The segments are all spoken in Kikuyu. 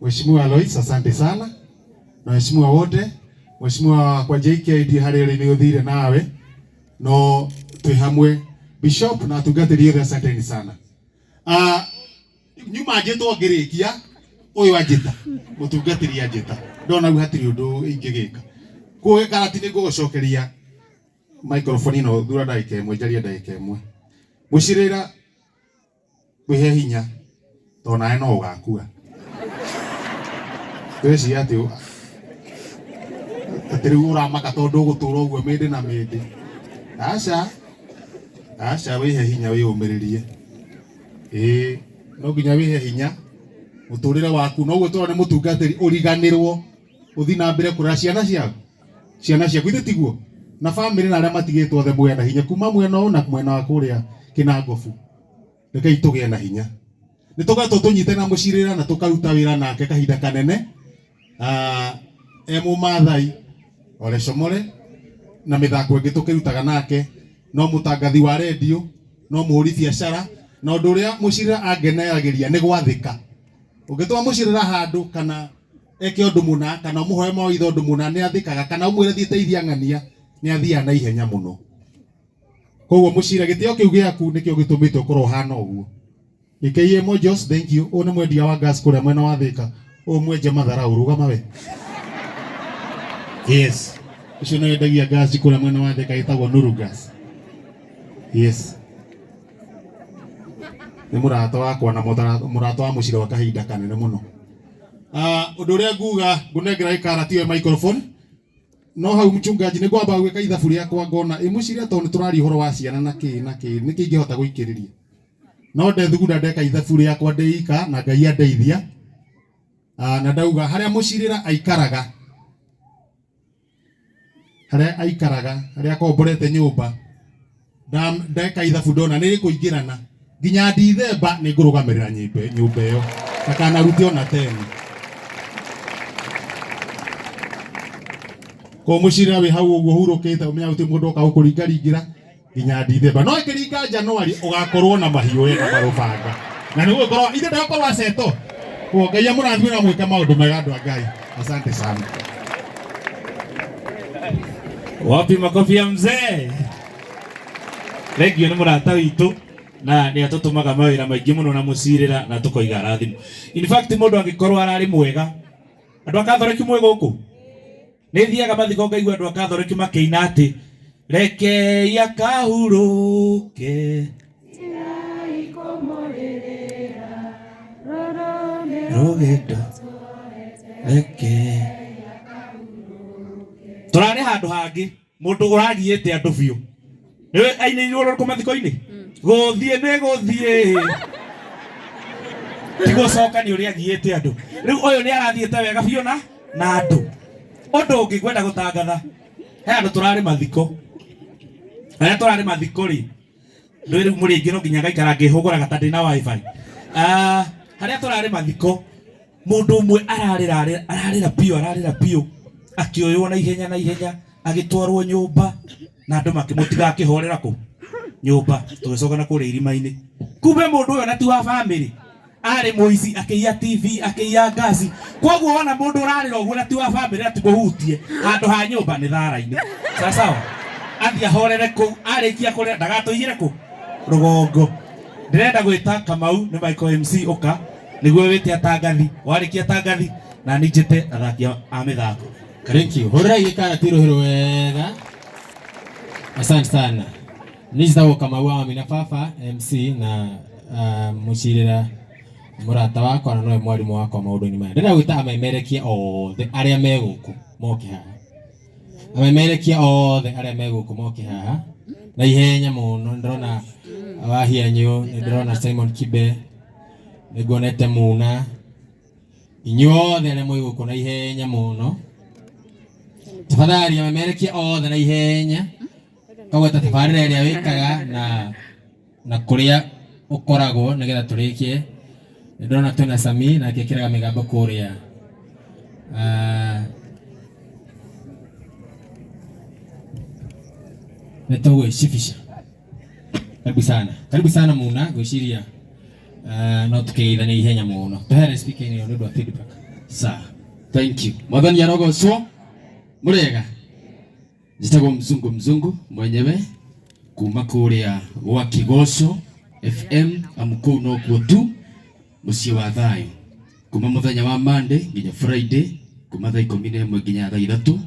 Mheshimiwa Alois, asante sana na waheshimiwa wote. Mheshimiwa kwa JKD harĩa ũrĩ nĩ ũthire nawe no twĩ hamwe. Bishop na atungatĩri othe asanteni sana. Ah, nyuma njĩtwo ngĩrĩkia ũyũ anjĩta mũtungatĩri anjĩta ndona u hatirĩ ũndũ ingĩgĩka kũu gĩkarati nĩ ngũgũcokeria microphone ĩno thura ndagĩka ĩmwe njarie ndagĩka ĩmwe mũcirĩra wĩhe hinya tondũ nawe no ũgakua ndweciria atĩ atĩ rĩu ũramaka tondũ ũgũtũra ũguo mĩndĩ na mĩndĩ aca aca wĩhe hinya wĩyũmĩrĩrie ĩĩ no nginya wĩhe hinya mũtũrĩre waku noguo tũrona nĩ mũtungatĩri ũriganĩrwo ũthiĩ na mbere kũrera ciana ciaku ciana ciaku ithe tiguo na bamĩrĩ na arĩa matigĩtwo othe mũgĩe na hinya kuma mwena ũyũ na mwena wa kũrĩa kĩnangobu rekei tũgĩe na hinya nĩ tũkoretwo tũnyite na mũcirĩra na tũkaruta wĩra nake kahinda kanene. Ah, e mũmathai ole comore na mĩthako ĩngĩ tũkĩrutaga nake no mũtangathi wa redio no mũhũri biacara na ũndũ ũrĩa mũcirĩra angenagĩria nĩ gwathĩka ũngĩtwara mũcirĩra handũ kana eke ũndũ mũna kana ũmũhoe mawaitha ũndũ mũna nĩ athĩkaga kana ũmwĩre thiĩ teithia ng'ania nĩ athiaga na ihenya mũno koguo mũcira gĩtĩo kĩu gĩaku nĩkĩo gĩtũmĩte ũkorwo ũhana ũguo. AKA Mojos, thank you. Ũyũ nĩ mwendia wa gas kũrĩa mwena wa Thika. Ũyũ mwenje matharau, rũgama we. Yes. Ũcio nĩ wendagia gas kũrĩa mwena wa Thika ĩtagwo Nuru Gas. Yes. Nĩ mũrata wakwa na mũrata wa mũcira wa kahinda kanene mũno. Ah, ũndũ ũrĩa nguga ngũnengera gĩkara tiwe microphone no hau mchungaji nĩ ngwamba gwĩka ithabu rĩakwa ngona ĩ mũcira tondũ nĩ tũraria ũhoro wa ciana na kĩ na kĩ nĩkĩ ingĩhota gũikĩrĩria no ndethugunda ndeka ithabu rĩakwa ndĩika na Ngai andeithia. Ah, na ndauga harĩa mũcirĩra aikaraga harĩa aikaraga harĩa akomborete nyũmba ndeka ithabu ndona nĩ rĩkũingĩrana nginya Dithemba nĩ ngũrũgamĩrĩra nyũmba ĩyo ndakanarute ona teni ko mũcirĩra wĩ hau ũguo hurũkĩte ũmenya gũtirĩ mũndũ oka gũkũringaringĩra nginya Dithemba no ĩkĩringa Januari ũgakorwo na mahiũ wega marũbanga na nĩ gũgĩkorwo ithe ndagakorwo aceto koguo Ngai amũrathime na mwĩke maũndũ mega andũ a Ngai asante sana. Wapi makofi ya mzee? Thengio nĩ mũrata witũ na nĩ atũtũmaga mawĩra maingĩ mũno na mũcirĩra na tũkoiga arathimwo. In fact mũndũ angĩkorwo ararĩ mwega andũ a Catholic mwĩ gũkũ nĩ thiaga mathiko ngaigua andũ a Catholic makĩina atĩ rekei akahurũke rũgendo reke tũrarĩ handũ hangĩ mũndũ ũragiĩte andũ biũ nĩwe ainĩirwo rũrĩkũ mathiko-inĩ gũthiĩ nĩ gũthiĩ ti gũcoka nĩ ũrĩa agiĩte andũ rĩu ũyũ nĩ arathiĩte wega biũ na na andũ ũndũ ũngĩ ngwenda gũtangatha he andũ tũrarĩ mathiko arĩa tũrarĩ mathiko rĩ ndũĩ rĩu mũrĩ aingĩ no nginya ngaikara ngĩhũgũraga ta ndĩ na wifi. Ah, harĩa tũrarĩ mathiko mũndũ ũmwe ararĩra ararĩra biũ ararĩra biũ akĩoywo na ihenya na ihenya agĩtwarwo nyũmba na andũ makĩmũtiga akĩhorera kũ nyũmba tũgĩcoka na kũrĩa irima-inĩ kumbe mũndũ ũyũ na ti wa bamĩrĩ arĩ mũici akĩiya TV akĩiya ngasi koguo wona mũndũ ũrarĩra ũguo na ti wa bamĩrĩ na ti mũhutie handũ ha nyũmba nĩ thara-inĩ sawa sawa athiĩ ahorere kũu arĩkia kũrĩra ndagatũiyĩre kũ rũgongo ndĩrenda gwĩta Kamau nĩ Michael MC ũka nĩguo wĩte atangathi warĩkia atangathi na niĩ njĩte athaki a mĩthako. Thank you. Hũrĩrai gĩkarati rũhĩ rwega. Asante sana. Niĩ njĩtagwo Kamau wa mami na baba MC na uh, mũcirĩra mũrata wakwa na nowe mwarimũ wakwa maũndũ-inĩ maya. Ndĩrenda gwĩta amemerekia othe arĩa me gũkũ moke haha. Amemerekia othe arĩa me gũkũ moke haha na ihenya mũno. Ndĩrona Wahianyũ, nĩ ndĩrona Simon Kibe, nĩ nguonete Muna, inyuothe arĩa mwĩ gũkũ na ihenya mũno. Tafadhali amemerekia othe na ihenya kagweta tabarĩra ĩrĩa wĩkaga na na kũrĩa ũkoragwo nĩgetha tũrĩkie. Nĩndĩrona twĩna Sami nake ekĩraga mĩgambo kũrĩa. Ah, nĩtũgwĩcibica. Karibu sana, karibu sana Muna, ngwĩciria ah, no tũkĩgeithania ihenya mũno. Tũheane speaker ĩno nĩ ũndũ wa feedback. Sawa. Thank you. Mwathani arogocwo. Murega. Njĩtagwo mzungu mzungu mwenyewe kuma kũrĩa gwa Kigoco FM amu kũu nokuo tu mũciĩ wa thayũ kuma mũthenya wa Monday nginya Friday kuma thaa 11 nginya thaa 3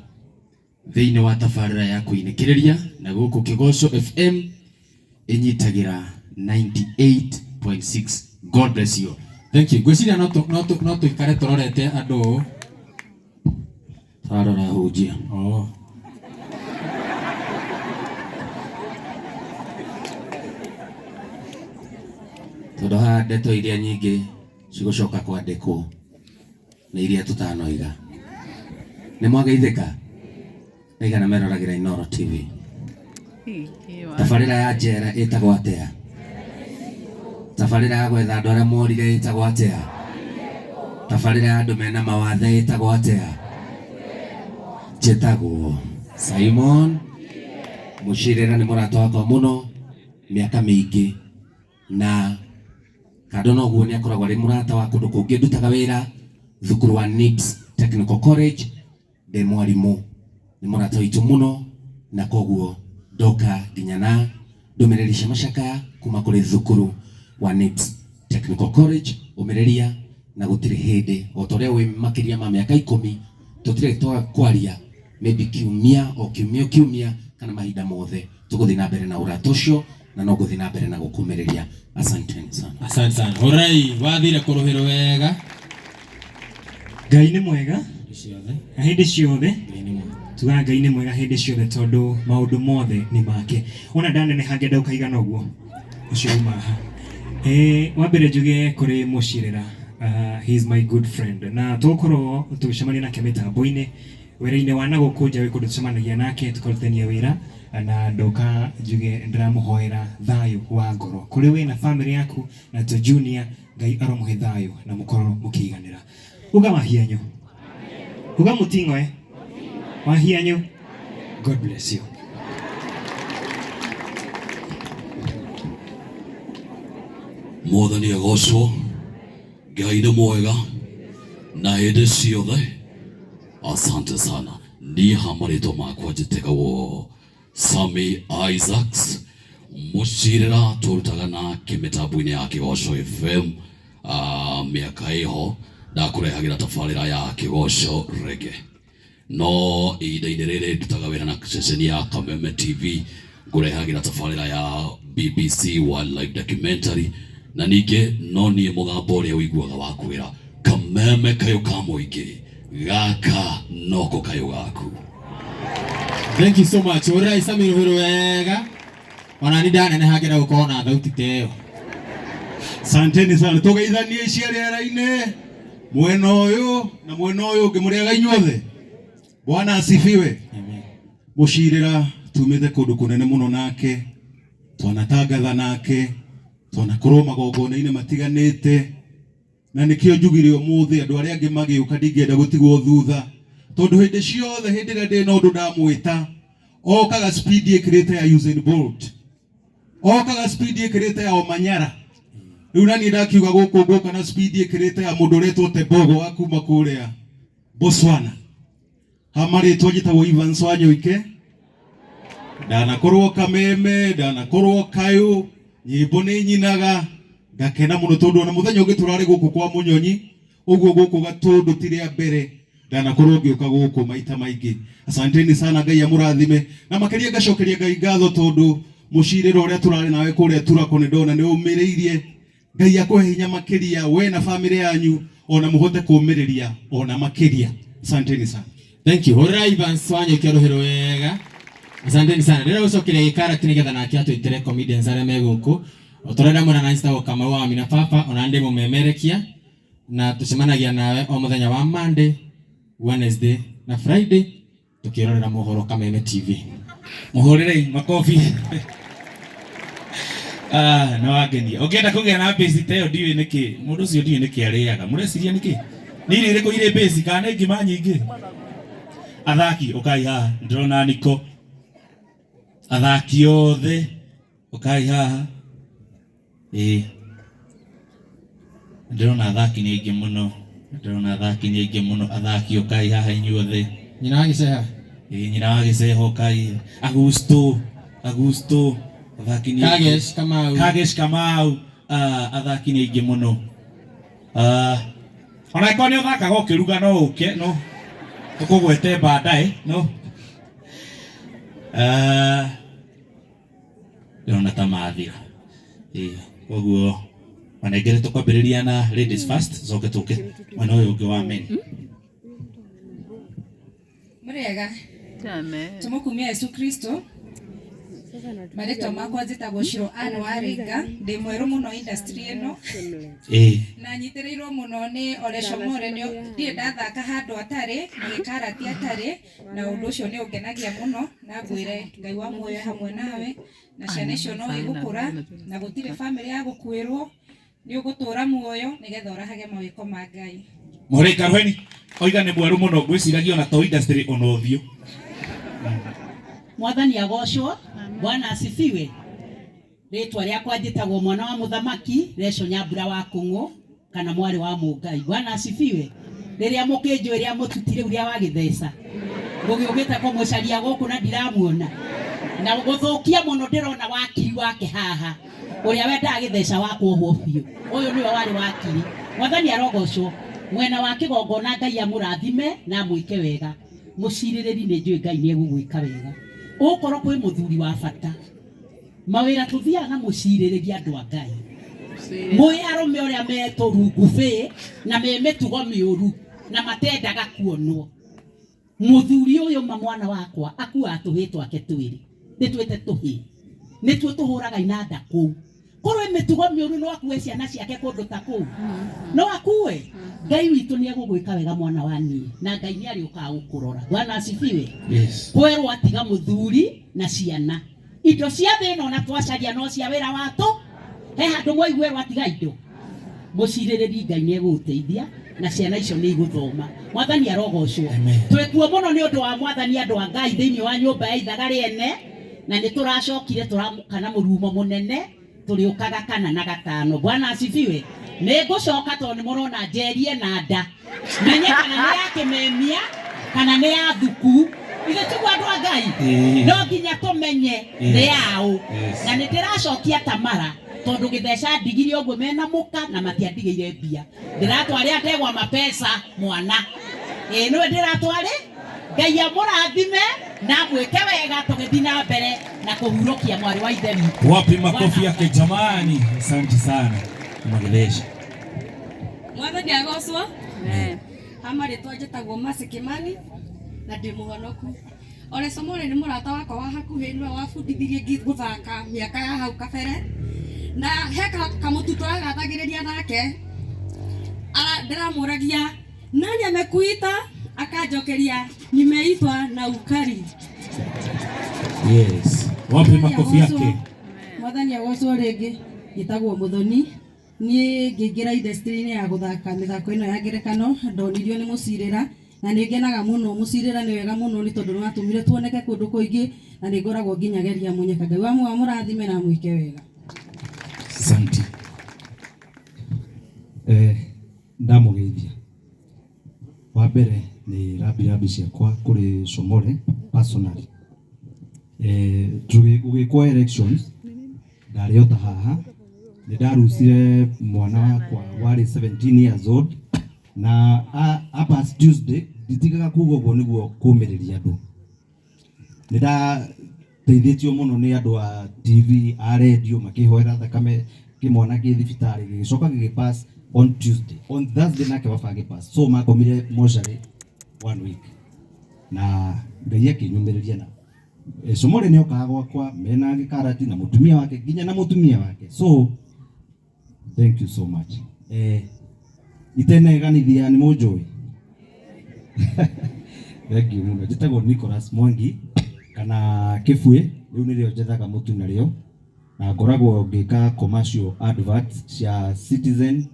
thĩinĩ wa tabarĩra ya kũinĩkĩrĩria na gũkũ Kigoco FM ĩnyitagĩra 98.6. God bless you. Thank you. Ngwĩciria no tũikare tũrorete andũ ũũ. Tarora hunjia. Oh. Tondũ haha ndeto iria nyingĩ cigũcoka kwandĩkwo nĩ iria tũtanoiga. Nĩ mwageithĩka? Aigana meroragĩra Inooro TV. Tabarĩra ya njera ĩtagwo atĩa? Tabarĩra ya gwetha andũ arĩa morire ĩtagwo atĩa? Tabarĩra ya andũ mena mawathe ĩtagwo atĩa? Njĩtagwo Simon Mũcirĩra, nĩ mũrata wakwa mũno mĩaka mĩingĩ, na kando na ũguo nĩ akoragwo arĩ mũrata wa kũndũ kũngĩ. Ndutaga wĩra thukuru wa NIBS Technical College, ndĩ mwarimũ, nĩ mũrata witũ mũno, na koguo ndoka nginya na ndũmĩrĩri cia macakaya kuma kũrĩ thukuru wa NIBS Technical College. Ũmĩrĩria na gũtirĩ hĩndĩ, o ta ũrĩa wĩ makĩria ma mĩaka 10 tũtirĩ twa kwaria, maybe kiumia o kiumia o kiumia kana mahinda mothe tũgũthiĩ na mbere na ũrata ũcio, na no ngũthiĩ na mbere na gũkũmĩrĩria. Asanteni sana. Asante sana. Hũrai wathire kũrũhĩrwo wega. Ngai nĩ mwega Ciothe. na hĩndĩ ciothe. Ngai nĩ mwega. Tugaga Ngai nĩ mwega hĩndĩ ciothe tondũ maũndũ mothe nĩ make. Ona ndaneneha ngĩenda ũkaigana ũguo ũcio uma haha. Wa mbere njuge kũrĩ Mũcirĩra, he is my good friend, na tũgũkorwo tũgĩcemania nake mĩtambo-inĩ wĩra-inĩ wa na gũkũ nja, wĩ kũndũ tũcemanagia nake tũkarutithania wĩra, na ndoka njuge ndĩramũhoera thayũ wa ngoro kũrĩ we na family yaku na to Junior. Ngai aromũhe thayũ na mũkorwo mũkĩiganĩra. Uga wahianyu, uga mũting'oe wahianyu. God bless you. Mwathani agocwo. Ngai nĩ mwega na hĩndĩ ciothe. Asante sana. Niĩ ha marĩtwa makwa njĩtagwo Sami Isaacs Mũcirĩra, tũrutaga nake mĩtambo-inĩ ya Kĩgoco FM mĩaka ĩho ndakũrehagĩra tabarĩra ya Kĩgoco Reggae, no ihinda-inĩ rĩrĩ ndutaga wĩra na ceceni ya Kameme TV, ngũrehagĩra tabarĩra ya BBC Wildlife Documentary, na ningĩ no niĩ mũgambo ũrĩa ũiguaga wa kwĩra Kameme kayũ ka mũingĩ, gaka noko kayũ gaku. Thank you so much. Hũrai Sami rũhĩrwo wega. Ona ni ndaneneha ngĩenda gũkorwo na thauti ta ĩyo. Asanteni sana. Tũgeithanie ici rĩera-inĩ mwena ũyũ na mwena ũyũ ũngĩ. Mũrĩega inyuothe? Bwana asifiwe. Amen. Mũcirĩra tumĩte kũndũ kũnene mũno nake, twanatangatha nake, twanakorwo magongona-inĩ matiganĩte, na nĩkĩo njugire ũmũthĩ andũ arĩa angĩ magĩũka ndingĩenda gũtigwo thutha, tondũ hĩndĩ ciothe hĩndĩ ĩrĩa ndĩ na ũndũ ndamwĩta okaga speed ĩkĩrĩte ya Usain Bolt, okaga speed ĩkĩrĩte ya Omanyala. Rĩu naniĩ ndakiuga gũkũ ngũka na speed ĩkĩrĩte ya mũndũ ũretwo Tebogo wa kuma kũrĩa Botswana. Ha marĩtwa njĩtagwo Evans Wanyoike, ndanakorwo Kameme, ndanakorwo Kayũ, nyĩmbo nĩ nyinaga ngakena mũno tondũ ona mũthenya ũngĩ tũrarĩ gũkũ kwa Mũnyonyi, ũguo gũkũ Gatũndũ ti rĩa mbere ndanakorwo ngĩũka gũkũ maita maingĩ. Asanteni sana, Ngai amũrathime, na makĩria ngacokeria Ngai ngatho tondũ mũcirĩro ũrĩa tũrarĩ nawe kũrĩa Turako nĩ ndona nĩ ũmĩrĩirie. Ngai akũhe hinya makĩria we na family yanyu, ona mũhote kũmĩrĩria ona makĩria. Asanteni sana. Thank you. Hũrai Evans Wanyoike rũhĩrwo wega. Asanteni sana. Ndĩrenda gũcokeria gĩkarati nĩgetha nake atwĩtĩre comedians arĩa me gũkũ. O ta ũrĩa ndamwĩra na njĩtagwo Kamau wa Amina Papa, ona ndĩ mũmemerekia, na tũcemanagia nawe o mũthenya wa Monday, Wednesday na Friday tukirorera mohoro Kameme TV. Muhurire makofi. Ah, no wangenia. Ũngĩenda kũgĩa na base ta ĩyo ndiũĩ nĩkĩ. Mũndũ ũcio ndiũĩ nĩkĩ arĩaga. Mũreciria nĩkĩ? Nĩ irio irĩkũ irĩ base kana nĩ ngima nyingĩ? Athaki ũkai haha, ndĩrona Niko. Athaki othe ũkai haha. Ĩĩ. Ndĩrona athaki nĩ aingĩ mũno. Ndĩrona athaki nĩ aingĩ mũno, athaki ũkai haha inyuothe. Nyina wa Gĩceha. Ĩĩ, nyina wa Gĩceha ũkai. Agusto, Agusto, athaki nĩ aingĩ. Kagesh Kamau. Kagesh Kamau, ah, athaki nĩ aingĩ mũno. Ah, ona angĩkorwo nĩ ũthakaga ũkĩruga no ũke, no tũkũgwete baadaye, no. Ah, ndĩrona ta mathira. Ĩĩ, koguo manengere tũkwambĩrĩria na ladies first, tũcoke tũke mwena ũyũ ũngĩ wa men. Mũrĩega tũmũkumia Yesu Kristo. Marĩtwa makwa njĩtagwo Shiro Ann Waringa, ndĩ mwerũ mũno industry ĩno. Ĩĩ. Na nyitĩrĩirwo mũno nĩ Ole Shomore, ndirĩ ndathaka handũ atarĩ na gĩkarati atarĩ, na ũndũ ũcio nĩ ũngenagia mũno, na ngwĩre Ngai wa muoyo e hamwe nawe, na ciana icio no igũkũra, na gũtirĩ bamĩrĩ ya gũkuĩrwo, nĩ ũgũtũra muoyo nĩgetha ũrahage mawĩko ma Ngai. Mũhũrĩi Karuheni oiga nĩ mwerũ mũno, ngwĩciragia ona to industry ona ũthiũ. Mwathani agocwo. Bwana asifiwe. Rĩtwa rĩakwa njĩtagwo mwana wa mũthamaki Reco Nyambura wa Kũng'ũ kana mwarĩ wa Mũngai. Bwana asifiwe. Rĩrĩa mũkĩnjũĩ rĩa mũtuti rĩu rĩa wagĩtheca ngũgĩũkĩte kũmũcaria gũkũ na ndiramuona na gũthũkia mũno ndĩrona wakiri wake haha ũrĩa wendaga gĩtheca wa kuohwo biũ. Ũyũ nĩwe warĩ wakiri. Mwathani arogocwo. Mwena wa kĩgongona Ngai amũrathime na amwĩke wega. Mũcirĩrĩri nĩ njũĩ Ngai nĩ egũgwĩka wega. Ũgũkorwo kwĩ mũthuri wa bata. Mawĩra tũthiaga na mũcirĩrĩri andũ a Ngai. Mũĩ arũme ũrĩa me tũrungubĩ na me mĩtugo mĩũru na matendaga kuonwo. Mũthuri ũyũ ma mwana wakwa akuaga tũhĩĩ twake twĩrĩ. Nĩ twĩte tũhĩĩ. Nĩtuo tũhũraga inanda kũu. Korwo mĩtugo mĩũru no akue ciana ciake kũndũ ta kũu. No akue. Ngai witũ nĩ egũgwĩka wega mwana wa niĩ. Na Ngai nĩ arĩũkaga gũkũrora. Bwana asifiwe. Yes. Kwerwo atiga mũthuri na ciana. Indo cia thĩ ĩno na twacaria no cia wĩra wa tũ. He handũ mwaiguerwo atiga indo. Mũcirĩrĩri Ngai nĩ egũgũteithia na ciana icio nĩ igũthoma. Mwathani arogocwo. Twĩkuo mũno nĩ ũndũ wa Mwathani andũ a Ngai thĩinĩ wa nyũmba ya ithaga rĩene, na nĩ tũracokire tũramũka na mũrurumo mũnene, tũrĩũkaga kana na gatano. Bwana asifiwe. Nĩ ngũcoka tondũ nĩ mũrona njerie na nda. Menye kana nĩ ya kĩmemia kana nĩ ya thuku. Ithe tiguo andũ a Ngai? No nginya tũmenye nĩ yaũ. Na nĩ ndĩracokia Tamara tondũ gĩtheca ndigire ũguo mena mũka na matiandigĩire mbia. Ndĩratwarĩra ndegwa mapesa mwana. Ĩĩ nĩwe ndĩratwarĩ. Ngai amũrathime na amwĩke wega tũgĩthiĩ na mbere na kũhurũkia mwarĩ wa ithe witũ. Wapi makofi yake jamani? Asante sana. Magĩtheca. Mwathani agocwo. Ha marĩtwa njĩtagwo Mercy Kimani na ndĩ mũhonoku. Ole Somore nĩ mũrata wakwa wa hakuhĩ, nĩwe wabundithirie gũthaka mĩaka ya hau kabere, na he kamũtu tũragathagĩrĩria nake, ndĩramũragia nani amekuita, akanjokeria nimeitwa na ukari. Yes. Wapi makofi yake? Mwathani agocwo rĩngĩ. Njĩtagwo Mũthoni. Niĩ ngĩingĩra industry-inĩ ya gũthaka mĩthako ĩno ya ngerekano, ndonirio nĩ Mũcirĩra, na nĩ ngenaga mũno. Mũcirĩra nĩ wega mũno nĩ tondũ nĩ watũmire tuoneke kũndũ kũingĩ, na nĩ ngoragwo nginya geria mũnyaka. Ngai wa muoyo amũrathime na amwĩke wega. Asante. Ndamũgeithia. Wa mbere nĩ rambirambi ciakwa kũrĩ Shomore personally. Gũgĩkwo elections ndarĩ o ta haha, nĩ ndarucire mwana wakwa warĩ 17 years old na a pass Tuesday, nditigaga kuga ũguo nĩguo kũmĩrĩria andũ. Nĩ ndateithĩtio mũno nĩ andũ a TV, a radio makĩhoera thakame kĩmwana kĩ thibitarĩ, gĩgĩcoka gĩgĩ pass on Tuesday. On Thursday nake baba agĩ pass. So makomire mocarĩ 1 week. Na Ngai akĩnyũmĩrĩria na Shomore nĩ okaga gwakwa mena gĩkarati na mũtumia wake nginya na mũtumia wake. So thank you so much. Iteneganithia nĩ mũnjũĩ. Thank you mũno. Njĩtagwo Nicholas Mwangi kana Kĩbuĩ, rĩu nĩrĩo njethaga mũtu narĩo, na ngoragwo ngĩka commercial adverts cia Citizen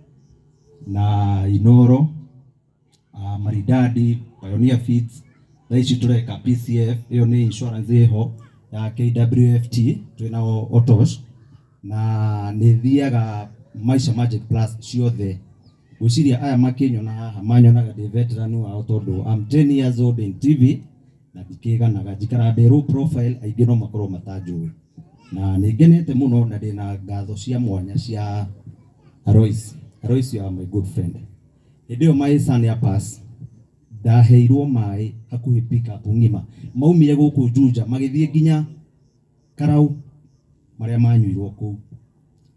na Inoro, Maridadi, Pioneer Feeds. Thaa ici tũreka PCF, ĩyo nĩ insurance ĩho ya KWFT, twĩna Otosh, na nĩ thiaga Maisha Magic Plus ciothe. Ngwĩciria aya makĩnyona haha manyonaga ndĩ veteran wao tondũ I'm 10 years old in TV na ndikĩganaga, njikaraga ndĩ low profile, aingĩ no makorwo matanjũĩ. Na nĩ ngenete mũno na ndĩna ngatho cia mwanya cia Alois. Alois, you are my good friend. Hĩndĩ ĩyo my son ya pass, ndaheirwo maĩ hakuhĩ pick up ng'ima, maumire gũkũ Juja magĩthiĩ nginya Karau, marĩa manyuirwo kũu,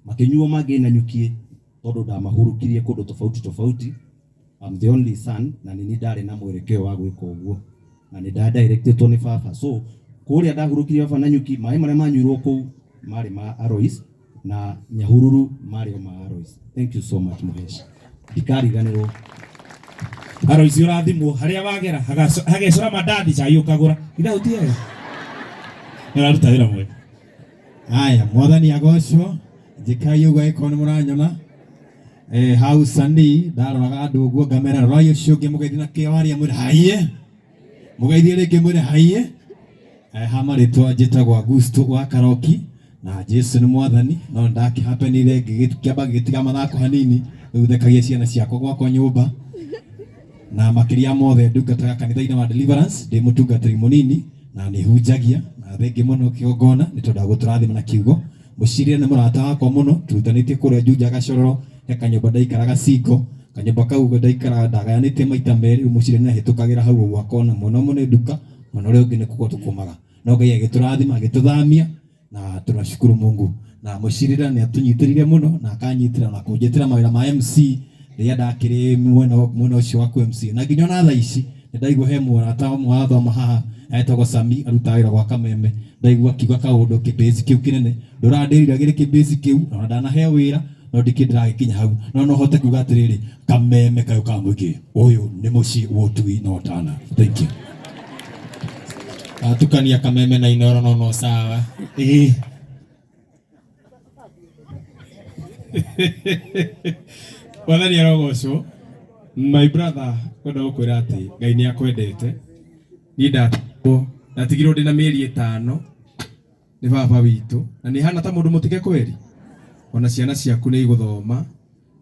makĩnyuo mangĩ Nanyukie tondũ ndamahurũkirie kũndũ tofauti tofauti. I'm the only son na nĩ niĩ ndarĩ na mwerekeo wa gwĩka ũguo na nĩ ndadirectĩtwo nĩ baba, so kũrĩa ndahurũkirie baba Nanyuki, maĩ marĩa manyuirwo kũu marĩ ma Alois na Nyahururu marĩ o ma Alois. Thank you so much Mũheshi, ndikariganĩrwo. Alois ũrathimwo harĩa wagera hagecora mandathi cai ũkagũra ithe ũtiega nĩ ũraruta wĩra mwega. Haya, mwathani agocwo, njĩkai ũguo angĩkorwo nĩ mũranyona. Hau sanii ndaroraga andũ ũguo ngamera rorai ũcio ũngĩ mũgeithie na kĩwaria mwĩre haiye, mũgeithie rĩngĩ mwĩre haiye. Ha marĩtwa njĩtagwo Augusto wa Karoki na Jesu nĩ mwathani, no ndakĩhapenire ngĩkĩamba ngĩgĩtiga mathako hanini, rĩu thekagia ciana ciakwa gwakwa nyũmba, na makĩria mothe ndungataga kanitha-inĩ wa Deliverance, ndĩ mũtungatĩri mũnini na nĩ hunjagia, na thengi mũno kĩgongona nĩ tondũ wa gũtũrathima na kiugo. Mũcirĩre nĩ mũrata wakwa mũno, turutanĩtie kũrĩa Juja Gacororo, he kanyũmba ndaikaraga Singo, kanyũmba kau ndaikaraga ndagayanĩtie maita merĩ, rĩu mũcirĩre nĩ ahĩtũkagĩra hau ũguo akona mwena ũmwe nĩ nduka, mwena ũrĩa ũngĩ nĩ kũgwa tũkũmaga, no Ngai agĩtũrathima agĩtũthamia na tunashukuru Mungu. Na mũcirĩra nĩ atũnyitĩrĩire mũno na akanyitĩra na kũnjĩtĩra mawĩra ma MC rĩrĩa ndakĩrĩ mwena ũcio wa ku MC, na nginya ona thaa ici nĩ ndaigua he mũrata ũmwe wathoma haha etagwo Sami, arutaga wĩra gwa Kameme, ndaigua akiuga kaũndũ kĩbĩci kĩu kĩnene ndũrandĩrira gĩrĩ kĩbĩci kĩu, ona ndanaheo wĩra no ndikĩ ndĩragĩkinya hau, no no hote kuga atĩrĩrĩ, Kameme kayũ ka mũingĩ, ũyũ nĩ mũciĩ wa ũtui na ũtana. Thank you. Atukania Kameme na Inoro no no sawa. Ĩĩ. Mwathani arogocwo. My brother, kwenda gũkwĩra atĩ Ngai nĩ akwendete. Niĩ ndatigirwo ndĩna mĩeri 5 nĩ baba witũ, na nĩ hana ta mũndũ mũtige kweri. Ona ciana ciaku nĩ igũthoma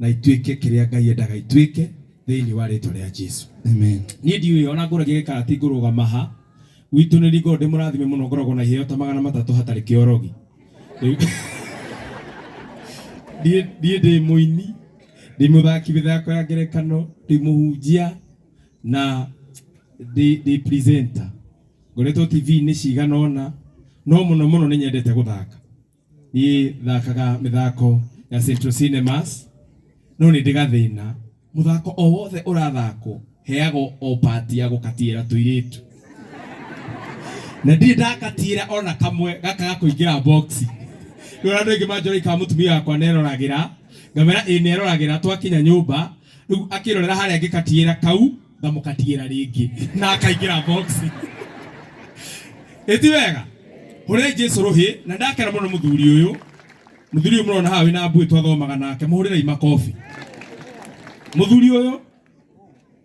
na ituĩke kĩrĩa Ngai endaga ituĩke thĩinĩ wa rĩtwa rĩa Jesu. Amen. Niĩ ndiũĩ ona ngũragia gĩkarati ngũrũgama ha gwitũ nĩ ngorwo ndĩ mũrathime mũno, ngoragwo na iheo ta 300 hatarĩ kĩorogi. Niĩ ndĩ mũini, ndĩ mũthaki mĩthako ya ngerekano, ndĩ mũhunjia na ndĩ presenter. Ngoretwo TV-inĩ cigana ũna, no mũno mũno nĩ nyendete gũthaka. Niĩ thakaga mĩthako ya Central Cinemas, no nĩ ndĩ gathĩna. Mũthako o wothe ũrathakwo, heagwo o part ya gũkatiĩra tũirĩtu. Na ndirĩ ndakatiĩra ona kamwe gaka ga kũingĩra box. Rĩu andũ aingĩ manjũragia kana mũtumia wakwa nĩeroragĩra, ngamera ĩĩ nĩeroragĩra, twakinya nyũmba, rĩu akĩrorera harĩa ngĩkatiĩra kau, ngamũkatiĩra rĩngĩ na akaingĩra box. Ĩti wega? Hũrĩrai Jesu rũhĩ, na ndakena mũno mũthuri ũyũ. Mũthuri ũyũ mũrona haha wĩna mbuĩ twathomaga nake, mũhũrĩrei makobi. Mũthuri ũyũ,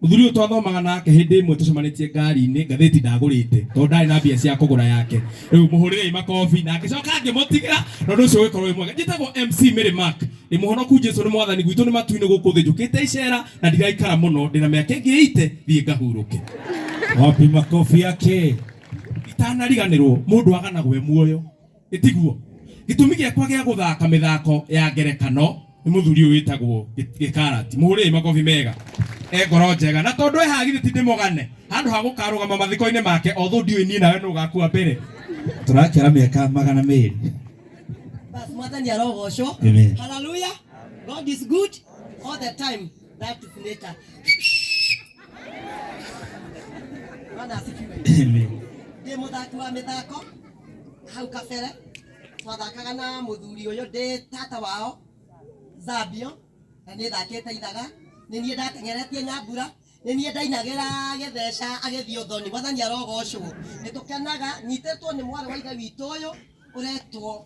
mũthuri ũyũ twathomaga nake hĩndĩ ĩmwe tũcemanĩtie ngari-inĩ, ngathĩti ndagũrĩte tondũ ndarĩ na mbia cia kũgũra yake. Rĩu mũhũrĩrei makobi na ngĩcoka ngĩmũtigĩra na ũndũ ũcio ũgĩkorwo wĩ mwega. Njĩtagwo MC Mary Mark, ndĩ mũhonoku, Jesu nĩ mwathani, gwitũ nĩ matu-inĩ gũkũ thĩ njũkĩte icera na ndiraikara mũno, ndĩna mĩaka ĩngĩ ĩite thiĩ ngahurũke. Wapi makobi yake? Itanariganĩrwo mũndũ aganagwo e muoyo, ĩtiguo? Gĩtũmi gĩakwa gĩa gũthaka mĩthako ya ngerekano nĩ mũthuri ũyũ wĩtagwo Gĩkarati. Mũhũrĩrei makobi mega. E ngoro njega, na tondũ e haha githĩ ti ndĩmũgane handũ ha gũkarũgama mathiko-inĩ make, although ndiũĩ niĩ nawe nũ ũgakua mbere. Tũrakĩara mĩaka 200. Bas, mwathani arogocwo. Amen. Hallelujah. God is good all the time. That is nature. Bwana asifiwe. Amen. Ndĩ mũthaki wa mĩthako hau kabere twathakaga na mũthuri ũyũ ndĩ tata wao Zambio, na nĩ thakĩte ithaga, nĩ niĩ ndateng'eretie Nyambura, nĩ niĩ ndainagĩra gĩtheca agĩthiĩ ũthoni. Mwathani arogocwo. Nĩ tũkenaga nyitĩtwo nĩ mwarĩ wa ithe witũ ũyũ ũretwo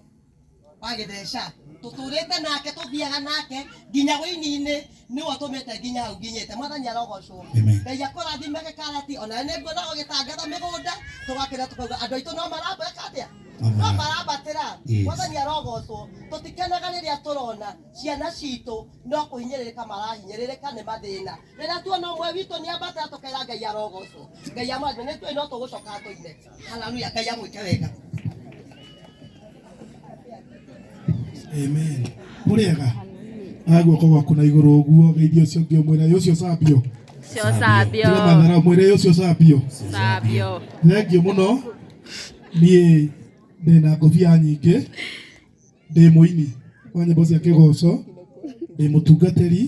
wa gĩtheca. Tũtũrĩte nake, tũthiaga nake nginya wĩini-inĩ, nĩwe ũtũmĩte nginya hau nginyĩte. Mwathani arogocwo. Ngai akũrathime Gĩkarati, ona nĩ nguona ũgĩtangatha mĩgũnda, tũgakena tũkauga andũ aitũ no marambeka atĩa, no marambatĩra. Mwathani arogocwo. Tũtikenaga rĩrĩa tũrona ciana citũ no kũhinyĩrĩrĩka marahinyĩrĩrĩka nĩ mathĩna. Rĩrĩa tuona ũmwe witũ nĩ ambatĩra, tũkera Ngai arogocwo. Ngai amũrathime. Nĩ tũĩ no tũgũcoka tũine. Haleluya. Ngai amwĩke wega. Amen. Mũrĩega? Oya guoko gwaku na igũrũ ũguo geithia ũcio ũngĩ ũmwĩre "Ĩ ũcio cambio. Cio cambio. Tiga matharau mwĩre "Ĩ ũcio cambio. Cambio. Thengiũ mũno. Niĩ ndĩna ngũbia nyingĩ, ndĩ mũini wa nyĩmbo cia kĩgoco, ndĩ mũtungatĩri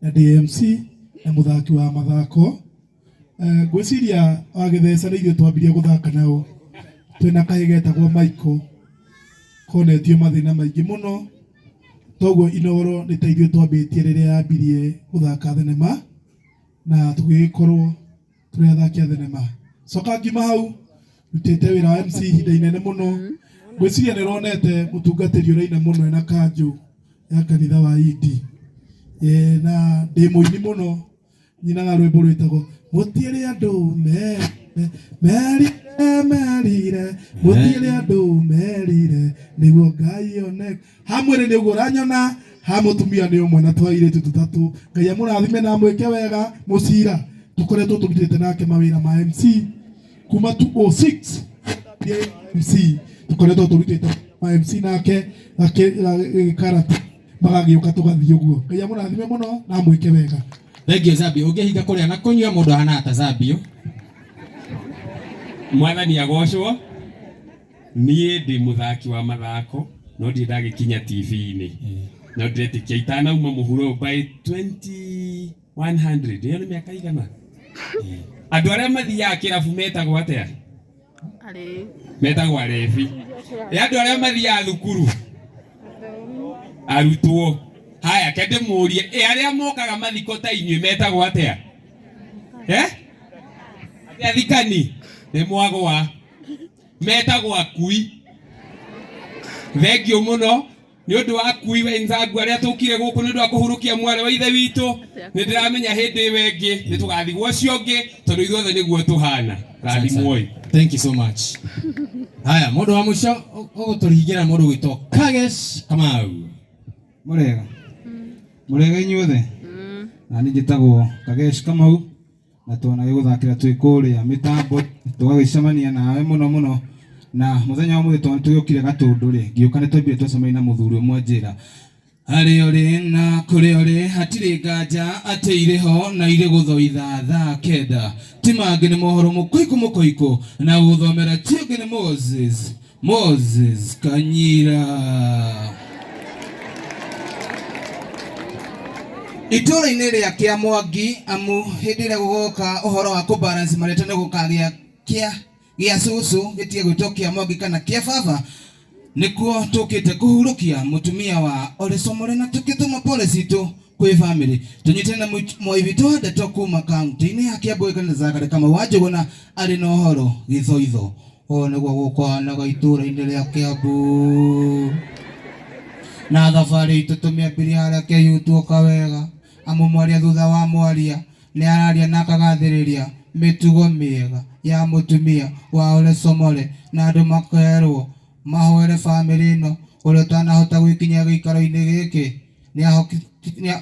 na ndĩ MC na mũthaki wa mathako. Ngwĩciria wagĩtheca nĩ ithuĩ twambirie gũthaka nao twĩna kahĩ getagwo Michael konetio mathĩna maingĩ mũno, toguo Inooro nĩ ta ithuĩ twambĩtie rĩrĩa yambirie gũthaka thenema na tũgĩgĩkorwo tũrĩ athaki a thenema. Coka ngiuma hau ndutĩte wĩra wa MC ihinda inene mũno, ngwĩciria nĩ ũronete mũtungatĩri ũraina mũno ena kanjũ ya kanitha wa Indi, na ndĩ mũini mũno. Nyinaga rwĩmbo rwĩtagwo mũtiĩrĩ andũ merire merire mũtiĩrĩ andũ merire nĩguo Ngai one ha mwĩrĩ nĩ ũguo ũranyona ha mũtumia nĩ ũmwe na twairĩtu tũtatũ. Ngai amũrathime na amwĩke wega. Mũcira tũkoretwo tũrutĩte nake mawĩra ma MC kuma 206 MC tũkoretwo tũrutĩte ma MC nake gĩkarata magagĩũka tũgathiĩ ũguo. Ngai amũrathime mũno na amwĩke wega. Thengiũ Zambio, ũngĩhinga kũrĩa na kũnyua mũndũ ahanaga ta Zambio. Mwathani agocwo. Niĩ ndĩ mũthaki wa mathako no ndirĩ ndagĩkinya TV-inĩ, no ndĩretĩkia itanauma mũhuro ũyũ by 2100, ĩyo nĩ mĩaka igana? Andũ arĩa mathiaga kĩrabu metagwo atĩa? Metagwo arebi. Ĩ andũ arĩa mathiaga thukuru? Arutwo. Haya, ke ndĩmũrie, ĩ arĩa mokaga mathiko ta inyuĩ metagwo atĩa? Eh? Atĩ athikani? Nĩ mwagwa. Metagwo akui. Thengiũ mũno nĩ ũndũ wa akui wenzangu arĩa tũkire gũkũ nĩ ũndũ wa kũhurũkia mwarĩ wa ithe witũ. Nĩ ndĩramenya hĩndĩ ĩyo ĩngĩ nĩ tũgathigwo ũcio ũngĩ tondũ ithuothe nĩguo tũhana. Rathimwoi. Thank you so much. Haya, mũndũ wa mũico ũgũtũringĩra mũndũ ũgwĩtwo Kagesh Kamau. Mũrega? Mũrega inyuothe? Na niĩ njĩtagwo Kagesh Kamau na twanagĩgũthakĩra twĩ kũrĩa mĩtambo tũgagĩcemania nawe mũno mũno na mũthenya wa mũthĩ tondũ tũgĩũkire Gatũndũ rĩ, ngĩũka nĩ twambire twacemania na mũthuri ũmwe anjĩra harĩa ũrĩ na kũrĩa ũrĩ hatirĩ nganja atĩ irĩ ho na irĩ gũthoitha thaa kenda ti mangĩ nĩ mohoro mũkoikũ mũkoikũ na gũthomera ti ũngĩ nĩ Moses Moses Kanyira. Itũũra-inĩ rĩa Kĩamwangi amu hĩndĩ ĩrĩa gũgoka ũhoro wa kũ balance marĩtwa nĩ gũkagĩa kĩa gĩa cũcũ gĩtige gwĩtwo kĩa Mwangi kana kĩa baba nĩkuo tũkĩte kũhurũkia mũtumia wa Ole Somore na tũkĩtũma pole citũ kwĩ famĩlĩ tũnyitane na mwai witũ wa ndeto kuma kaunti-inĩ ya Kiambu kana Zakari Kamau wa Njũgũna arĩ na ũhoro gĩthoitho. Ũũ nĩguo gũkũhanaga itũũra-inĩ rĩa Kiambu. Na thabarĩ itũ tũmĩambirie harĩa KU tuoka wega, amu mwaria thutha wa mwaria nĩ araria na akagathĩrĩria mĩtugo mĩega ya mũtumia wa Ole Somore na andũ makerwo mahoere bamĩrĩ ĩno ũrĩa ũtanahota gwĩkinyia gĩikaro-inĩ gĩkĩ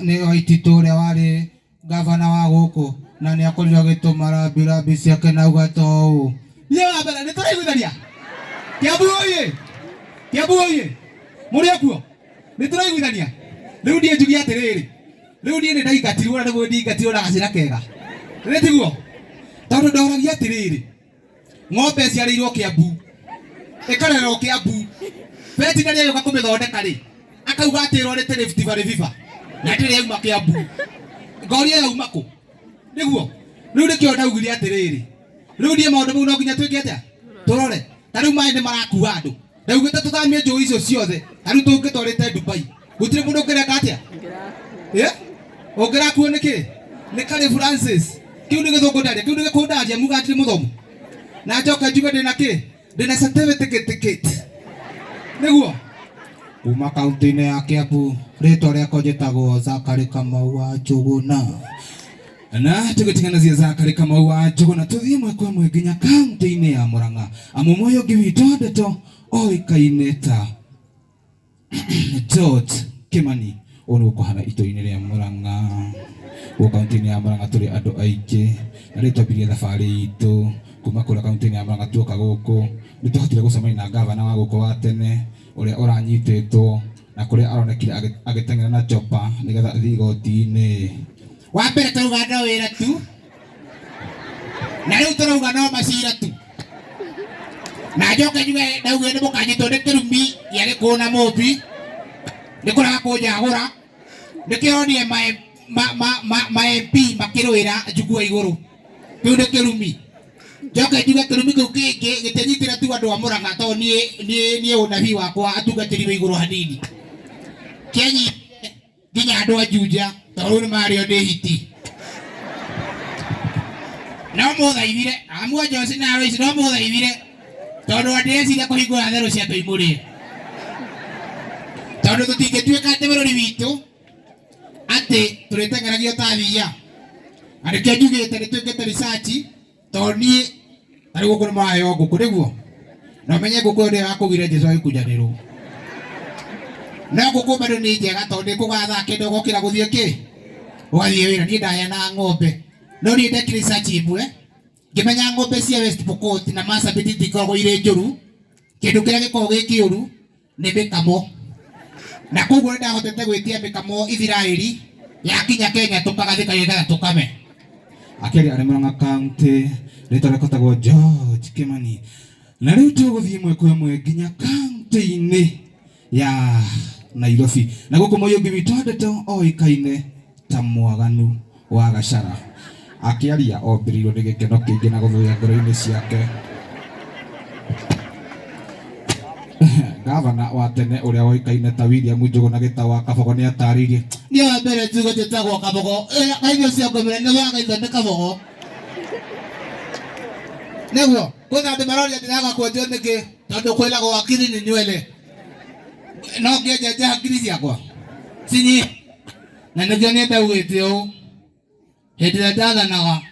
nĩ Waititũ ũrĩa warĩ Gavana wa gũkũ na nĩ akorirwo agĩtũma rambi rambi ciake na auga ta ũũ. Niĩ wa mbere nĩ tũraiguithania Kiambu oye! Kiambu oye! Mũrĩ o kuo? Nĩ tũraiguithania? Rĩu niĩ njuge atĩrĩrĩ, rĩu niĩ nĩ ndaingatirwo na nĩguo ndingatirwo na gacĩra kega. Nĩ tiguo? Tondũ ndoragia atĩrĩrĩ, ng'ombe ĩciarĩirwo Kiambu, ĩkarererwo Kiambu, veterinary agĩũka kũmĩthondeka rĩ, akauga atĩ ĩrwarĩte Rift Valley fever na ndĩrĩ yauma Kiambu. Ngoria yauma kũ? Nĩguo? Rĩu nĩkĩo ndaugire atĩrĩrĩ, rĩu niĩ maũndũ mau no nginya twĩke atĩa? Tũrore. Ta rĩu maĩ nĩ marakua andũ. Ndaugĩte tũthamie njũĩ icio ciothe, ta rĩu tũngĩtwarĩte Dubai, gũtirĩ mũndũ ũngĩreka atĩa? Ĩ? Ũngĩrakuo nĩ kĩ? Nĩ Karĩ Francis. Kĩu nĩ gĩthũngũ ndaria, kĩu nĩ gĩkũyũ ndaria, muga ndirĩ mũthomu. Na njoke njuge ndĩna kĩ? Ndĩna certificate. Nĩguo? Kuma kaunti-inĩ ya Kiambu, rĩtwa rĩakwa njĩtagwo Zakari Kamau wa Njũgũna. Na tũgĩtiganacia Zakari Kamau wa Njũgũna tũthiĩ ĩmwe kwa ĩmwe nginya kaunti-inĩ ya Murang'a, amu ũyũ ũngĩ witũ wa ndeto oĩkaine ta George Kimani. Ũũ nĩguo kũhana itũra-inĩ rĩa Murang'a. Gũkũ kaunti-inĩ ya Murang'a tũrĩ andũ aingĩ, na rĩrĩ twambirie thabarĩ itũ kuma kũrĩa kaunti-inĩ ya Murang'a tuoka gũkũ, nĩ twahotire gũcemania na ngavana wa gũkũ wa tene ũrĩa ũranyitĩtwo na kũrĩa aronekire agĩteng'era na chopa nĩgetha athiĩ igoti-inĩ. Wa mbere tũrauga no wĩra tu, na rĩu tũrauga no macira tu. Na njoke njuge ndaugire nĩ mũkanyitwo nĩ kĩrumi gĩa gĩkũyũ na mũmbi, nĩ kũrega kũnjagũra, nĩkĩo ma MP makĩrũĩra njukua igũrũ, kĩu nĩ kĩrumi. Njoke njuge kĩrumi kĩu kĩngĩ gĩtianyitĩra tu andũ a Mũrang'a, tondũ niĩ ũnabii wakwa atungatĩri wĩ igũrũ hanini, kĩanyitire nginya andũ a Juja, tondũ rĩu nĩ marĩo nĩ hiti. No mũthaithire amu a Josi na Aloisi, no mũthaithire tondũ ndĩreciria kũhingũra therũ cia Ngai mũrĩe, tondũ tũtingĩtuĩka atĩ bũrũri witũ atĩ tũrĩteng'eragio ta thiia. Na nĩkĩo njugĩte nĩ twĩkĩte research, tondũ niĩ ta rĩu gũkũ nĩ mũraheo ngũkũ nĩguo, na ũmenye ngũkũ ĩyo nĩyo yakũgire Jesũ agĩkunyanĩrwo. No ngũkũ bado nĩ njega tondũ nĩ ĩkũgũra thaa kenda ũgokĩra gũthiĩ kĩ ũgathiĩ wĩra. Niĩ ndaheanaga ng'ombe, no niĩ ndekire research ĩmwe ngĩmenya ng'ombe cia West Pokot na Marsabit itikoragwo irĩ njũru, kĩndũ kĩrĩa gĩkoragwo gĩ kĩũru nĩ mĩkamo. Na koguo nĩ ndahotete gwĩtia mĩkamo Ithiraĩri yakinya Kenya tũkagathĩka nĩgetha tũkame. Akĩaria arĩ Murang'a County, rĩtwa rĩake etagwo George Kimani. Na rĩu tũgũthiĩ ĩmwe kwa ĩmwe nginya kaunti-inĩ ya Nairobi, na gũkũ Mũyũmbi witũ wa ndeto oĩkaine ta Mwaganu wa Gachara. Akĩaria ombĩrĩirwo nĩ gĩkeno kĩingĩ na gũthũya ngoro-inĩ ciake. Gavana wa tene ũrĩa woĩkaine ta William Njũgũna Gĩtaũ wa Kabogo nĩ atarĩirie. Niĩ wa mbere njuge njĩtagwo Kabogo, kaingĩ ũcio ngũmĩra nĩ wagaitho nĩ Kabogo. Nĩguo kwĩna andũ maroria ndĩraga kwenjwo nĩkĩ, tondũ kwĩragwo hakiri nĩ nywele. No ngĩenjenje hakiri ciakwa cinyi, na nĩkĩo niĩ ndaugĩte ũũ, hĩndĩ ĩrĩa ndathanaga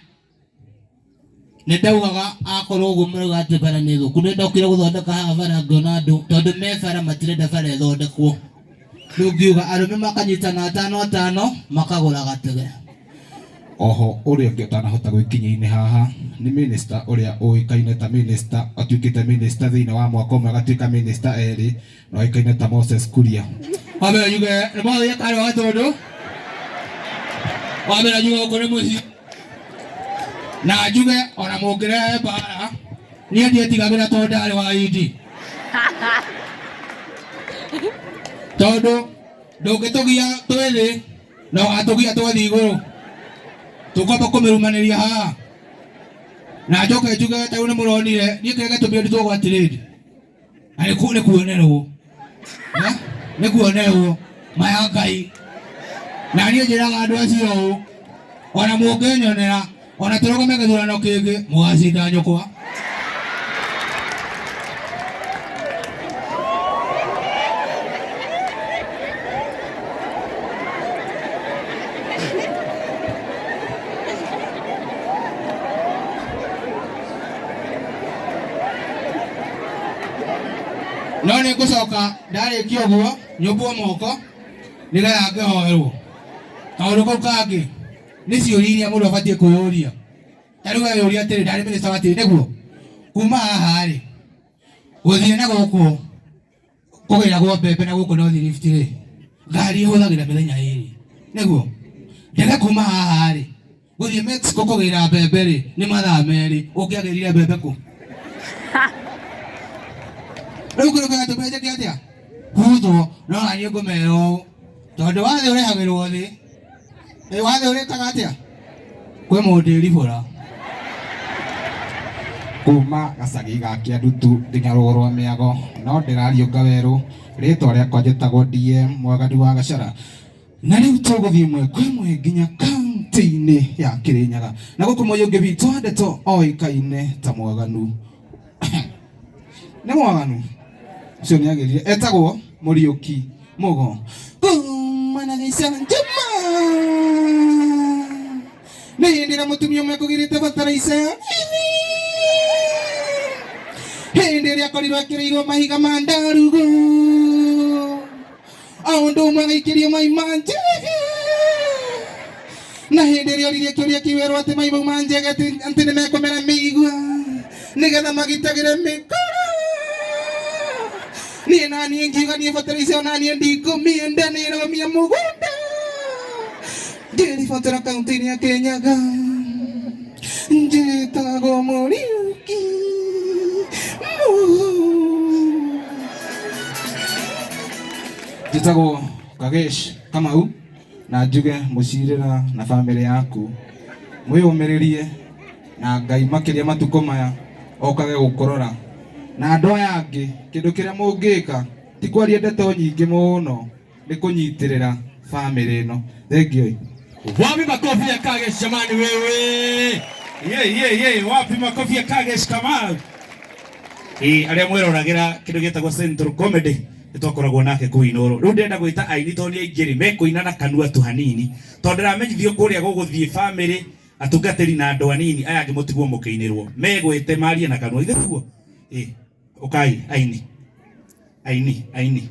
nĩ ndaugaga akorwo ũguo marauga atĩ bara nĩ thũku, nĩ ndokire gũthondeka haha bara ngĩona andũ tondũ me bara matirenda bara ĩthondekwo. Rĩu ngiuga arũme makanyitana atano atano makagũra gatege. Oho ũrĩa ũngĩ ũtanahota gwĩkinyia-inĩ haha nĩ minister ũrĩa ũĩkaine ta minister, atuĩkĩte minister thĩinĩ wa mwaka ũmwe agatuĩka minister erĩ, na ũĩkaine ta Moses Kuria. Wa mbere njuge nĩ mwathiĩ karĩ wa Gatũndũ, wa mbere njuge gũkũ nĩ mũciĩ, na njuge ona mũngĩrehe mbara niĩ ndietigagĩra tondũ ndarĩ wa indi, tondũ ndũngĩtũgia twĩ thĩ na ũgatũgia twathiĩ igũrũ, tũkwamba kũmĩrumanĩria haha. Na njoke njuge ta rĩu nĩ mũronire niĩ kĩrĩa gĩatũmire ndutwo gwa trade na nĩ kuonerwo, nĩ kuonerwo maya Ngai. Na niĩ njĩraga andũ acio ũũ, ona mũngĩnyonera ona tũrũgame gĩthurano kĩngĩ mũgacinda nyũkwa. No nĩ ngũcoka ndarĩkia ũguo nyũmbwo moko nĩgetha ngĩhoerwo. Kaũndũ kau kangĩ nĩ ciũria iria mũndũ abatiĩ kwĩyũria. Ta rĩu weyũria atĩrĩ, ndarĩ minister wa tĩri nĩguo kuma haha rĩ gũthiĩ na gũkũ kũgĩragwo mbembe na gũkũ North Rift rĩ, ngari ĩhũthagĩra mĩthenya ĩrĩ nĩguo ndege kuma haha rĩ gũthiĩ Mexico kũgĩra mbembe rĩ nĩ mathaa merĩ, ũngĩagĩrire mbembe kũ? Rĩu kĩndũ kĩratũmire njĩke atĩa? Huthwo. No na niĩ ngũmera ũũ, tondũ wathe ũrĩhagĩrwo thĩ, wathe ũrĩkaga atĩa? Kwĩ mũndũ ĩribũra. Kuma gacagi ga Kĩandutu nginya rũgũrũ rwa Mĩago, no ndĩrariũnga werũ, rĩtwa rĩakwa njĩtagwo DM Mwaganu wa Gacara. Na rĩu tũgũthiĩ ĩmwe kwa ĩmwe nginya kaunti-inĩ ya Kĩrĩnyaga, na gũkũ Mũyũngĩ witũ wa ndeto oĩkaine ta Mwaganu. Nĩ Mwaganu? Ũcio nĩ agĩrire. Etagwo Muriuki Mugo kuma na gĩcanjama nĩ hĩndĩ ĩrĩa mũtumia ũmwe ekũgirĩte bataraica ya bibi hĩndĩ ĩrĩa akorirwo ekĩrĩirwo mahiga ma ndarugu o ũndũ ũmwe agaikĩrio mai ma njege na hĩndĩ ĩrĩa oririe kĩũria kĩu erwo atĩ mai mau ma njege atĩ nĩ mekũmera mĩigua nĩgetha magitagĩre mĩkora niĩ naniĩ ngiuga niĩ bataraica onaniĩ ndikũmĩenda nĩromia mũgũnda ngĩribotera kaunti-inĩ ya Kĩrĩnyaga njĩtagwo Mũriũki njĩtagwo Kagesh Kamau na njuge mũcirĩra na bamĩrĩ yaku mwĩyũmĩrĩrie na Ngai makĩria matukũ maya okage gũkũrora na andũ aya angĩ kĩndũ kĩrĩa mũngĩka ti kwaria ndeto nyingĩ mũno nĩ kũnyitĩrĩra bamĩrĩ ĩno thengioi. Wapi makofi ya Kagesh jamani wewe? Ye ye ye, wapi makofi ya Kagesh Kamau? Ĩ arĩa mwĩroragĩra kĩndũ gĩtagwo Central Comedy nĩtwakoragwo nake kũu Inooro. Rĩu ndĩrenda gwĩta aini tondũ nĩ aingĩ rĩ, mekũina na kanua tu hanini tondũ ndĩramenyithio kũrĩa gũgũthiĩ bamĩrĩ atungatĩri na andũ anini aya angĩ mũtigwo mũkĩinĩrwo megwĩte marie na kanua ithe tiguo? Ĩ ũkai aini aini aini.